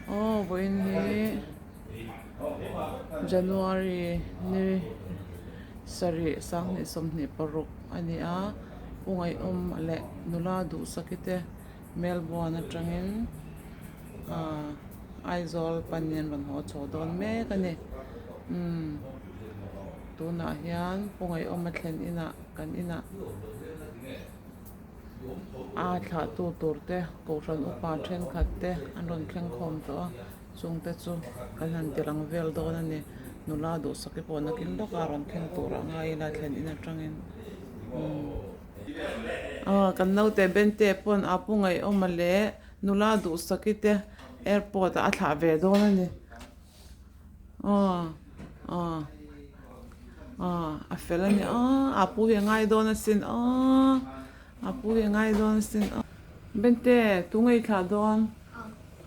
Aw vawiin hi January ni sarih sanghnih 26 a ni a Pu Ngaihawm leh nula Duhsaki te Melbourne atangin ahh Aizawl panin an rawn haw chho dawn mek a ni umm tunah hian Pu Ngaihawma thlen inah kan inah. A thlahtu tur te Kohhran upa thenkhat te an rawn thleng khawm tawh a, chungte chu kan han ti lang vel dawn a ni. Nula duhsaki pawh nakin lawka rawn thleng turah ngai ila thlen in atangin umm. Aw kan naute Bente pawn a pu ngaihawm a leh nula duhsaki te airport ah a thlah ve dawn a ni. Aw aw aw a fel a ni aw a pu hi a ngai dawn asin aw a pu hi a ngai dawn asin aw. Bente tu ngaihthlah dawn?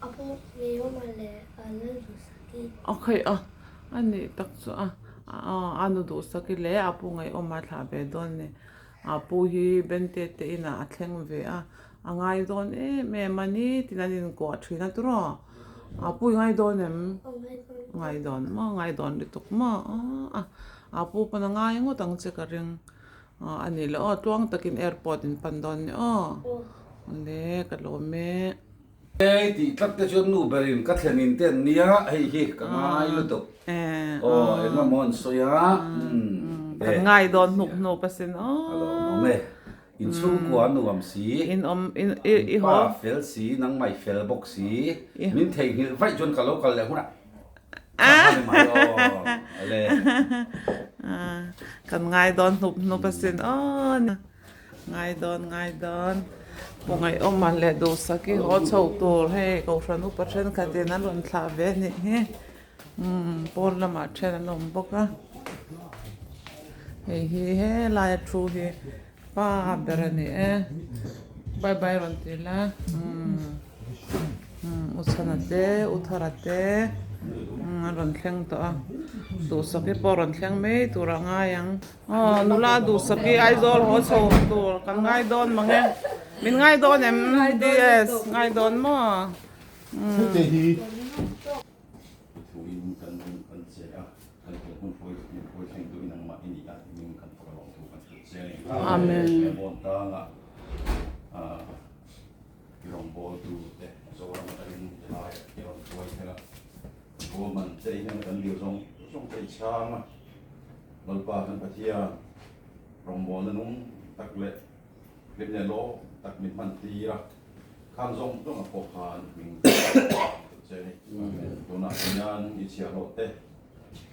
A pu Naomi leh a nu Duhsaki. A khaih a a nih tak chu a a nu Duhsaki leh a pu Ngaihawma a thlah ve dawn a ni. A pu hi Bente te inah a thleng ve a A ngai dawn em em a ni tin an inkuah thin a tawrh a pu i ngai dawn em? Ngai dawn maw ngai dawn lutuk maw a a pu pawn a ngai ngawt ang che ka ring a nih loh aw tluang takin airport in pan dawn ni aw le ka lawm e. Hei tih tlat te chuan nu berin ka thlen in te an nia hei hi ka ngai lutuk aw engemaw an sawi a kan ngai dawn hnuk hnuk asin aw a lawmawm e. In chhungkua nuam si, In awm, in, i, i in pa haw. fel si, nangmah i fel bawk si, min theihnghilh vaih chuan ka lo kal leh hunah ka hman i mai aw le. Kan ngai dawn hnup hnup asin aw ngai dawn ngai dawn Pu Ngaihawma leh Duhsaki haw chho tur hei Kohhran upa thenkhatin an rawn thlah ve anih hi. Umm pawn lamah then an awm bawk a hei hi helaia thu hi pa ber a ni e bye bye rawn ti la umm umm u chhana te u thara te umm an rawn thleng tawh a duhsaki pawh rawn thleng mai tur a ngai ang aw nula duhsaki Aizawl haw chho tur kan ngai dawn mang e min ngai dawn em DS ngai dawn maw umm. Thuin kan hmun kan che a, kan tum hun hruai min hruai thleng duhin nangmah i ni a ti min kan fak alawm thu kan hrilh che a ni. Amen. He bawn tanga i rawngbawltu te Zoram atangin helai i rawn hruai thleng a, Ruahman che hian kan lir zawng zawng te i chhang a, Lalpa kan Pathian rawngbawlna nung tak leh hlim leh lawm tak min hman tir a. Khang zawng zawng a pawh khan hming che ni. Tunah hian i chhiah hlawh te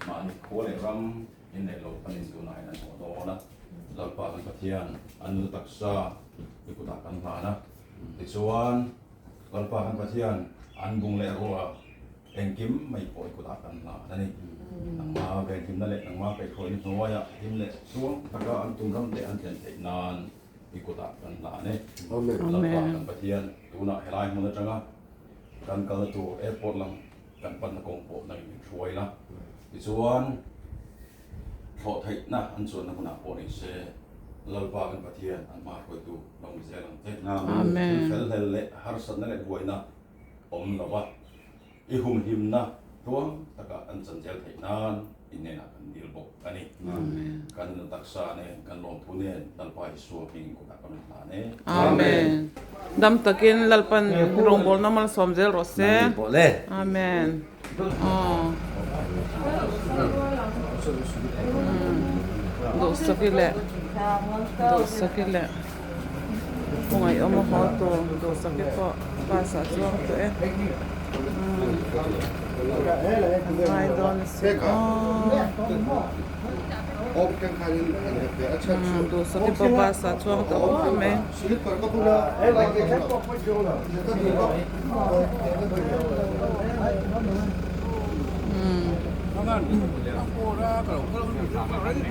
mahni khua leh ram in leh lo panin tunah hian an haw dawn a. Lalpa kan Pathian an nu taksa i kutah kan hlan a. Tichuan Lalpa kan Pathian an bung leh ruah engkim mai pawh i kutah kan hlan a ni. Nangma venhimna leh nangma kaihhruaina hnuaiah him leh chuang taka an tum ram te an thlen theih nan I kutah kan hlan e. Lalpa kan Pathian tunah helai hmun atanga kan kalna tur airport lam kan panna kawng pawh nangin min hruai la. Tichuan thlawh theihna an chuanna hmunah pawh ni se Lalpa kan Pathian an hma hruaitu lo ni zel ang che. Thil fel hlel leh harsatna leh buaina awm lova I humhimna tluang taka an chan zel theih nan i hnenah kan dil bawk a ni. Kan taksa nen, kan lawmthu nen Lalpa Isua hming kutah kan rawn hlan e. Amen. Dam takin Lalpan rawngbawlna malsawm zel rawh se. Amen. Aw. Duhsaki leh Duhsaki leh Khawngaih awm a haw tur Duhsaki pawh bus ah chuang tawh e. Ngai dawn a sin aw. Duhsaki pawh bus ah chuang tawh uar mai.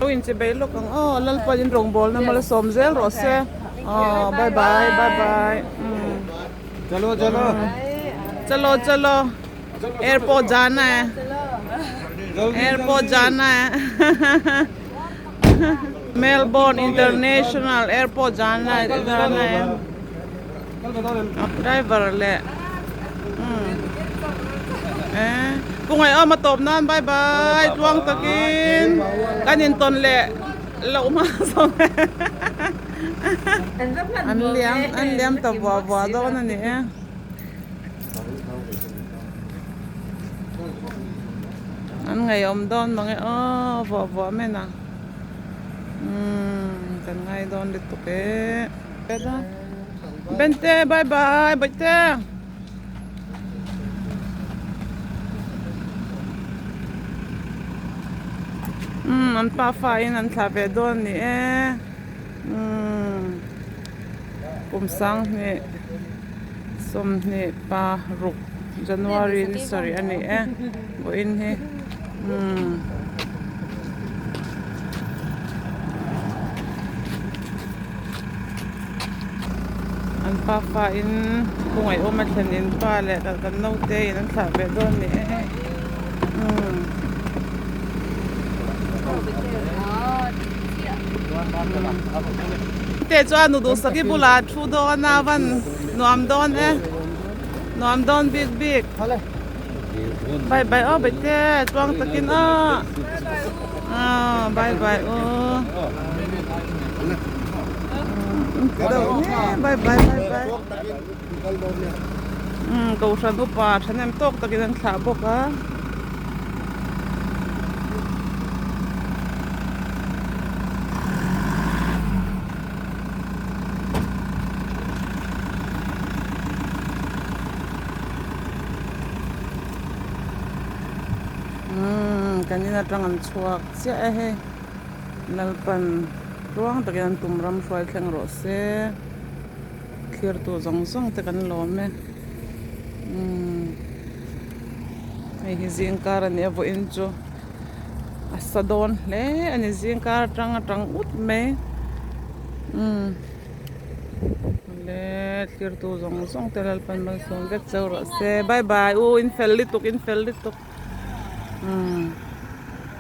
Lo inche bei lawk ang aw Lalpa in rawngbawlna malsawm zel rawh se aw bye bye bye bye. Chalo chalo. Chalo chalo airport jana hai airport jana hai Melbourne International Airport jana hai jana hai driver leh umm. Pu Ngaihawm a tawp nan bye bye tluang takin kan intawn leh loh hma zawng e. An liam an liam ta vuah vuah dawn a ni e. An ngaihawm dawn mang e aw vuah vuah men a. Umm kan ngai dawn lutuk e. Bente bye bye bawihte. Umm an pa fa in an thlah ve dawn a ni e umm kum sanghnih 26 January ni sarih a ni e vawiin hi umm. An pa fa in khawngaih awm a thlen in pa leh kan naute in an thlah ve dawn ni e umm. Te chuan nu duhsaki bulah thu dawn a van nuam dawn e nuam dawn bik bik bye bye aw bete tluang takin aw aw bye bye aw bye bye bye bye umm kohhran upa thahnem tawk takin an thlah bawk a. Umm kan in atang an chhuak chiah e hei Lalpan tluang takin an tum ram hruai thleng rawh se thlir tu zawng zawng te kan lawm e umm hei hi zing kar a nia vawiin chu a sa dawn hle a ni zing kar atang atang ut mai umm. Le thirtu zawng zawng te Lalpan malsawm vek cheu rawh se bye bye u in fel lutuk in fel lutuk umm.